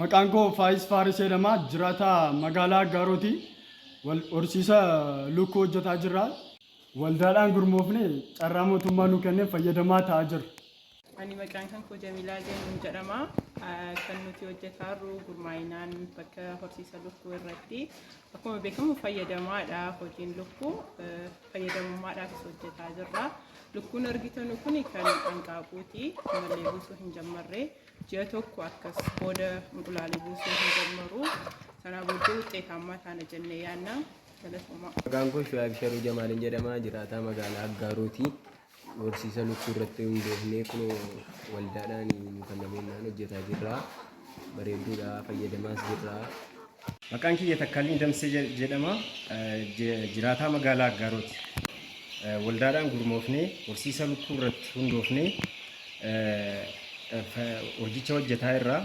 Maqaan koo Faayis Faaris jedhama. Jiraataa magaalaa Aggaarooti. Wal horsiisa lukkuu hojjetaa jirra. Waldaadhaan gurmoofne carraa mootummaa nu kenneen fayyadamaa ta'aa jirra. Ani maqaan kan koo Jamiilaa Zeenuun jedhama. Kan nuti hojjetaarru gurmaa'inaan bakka horsiisa lukkuu irratti. Akkuma beekamu fayyadamaadha hojiin lukkuu. Fayyadamummaadhaafis hojjetaa jirra. Lukkuun argitanu kun kan hanqaaquuti. Ammallee buusuu hin jammarre. Ji'a tokko akkas booda inqulaalee buusuu hin jammaru. Sanaa booddee wuxxeetaammaa taana jennee yaadna. Galatoomaa. Maqaan koo Shu'aayib Sharuu Jamaalin jedhama. Jiraataa magaalaa Aggaarooti. Horsiisa lukkuu irratti hundoofnee kunoo waldaadhaan nu kennameenyaan hojjetaa jirra. Bareedduudha, fayyadamaas jirra. Maqaan kiyya Takkaalliin Damsee jedhama. Jiraataa magaalaa Aggaarooti. Waldaadhaan gurmoofnee horsiisa lukkuu irratti hundoofnee hojicha hojjetaa jirra.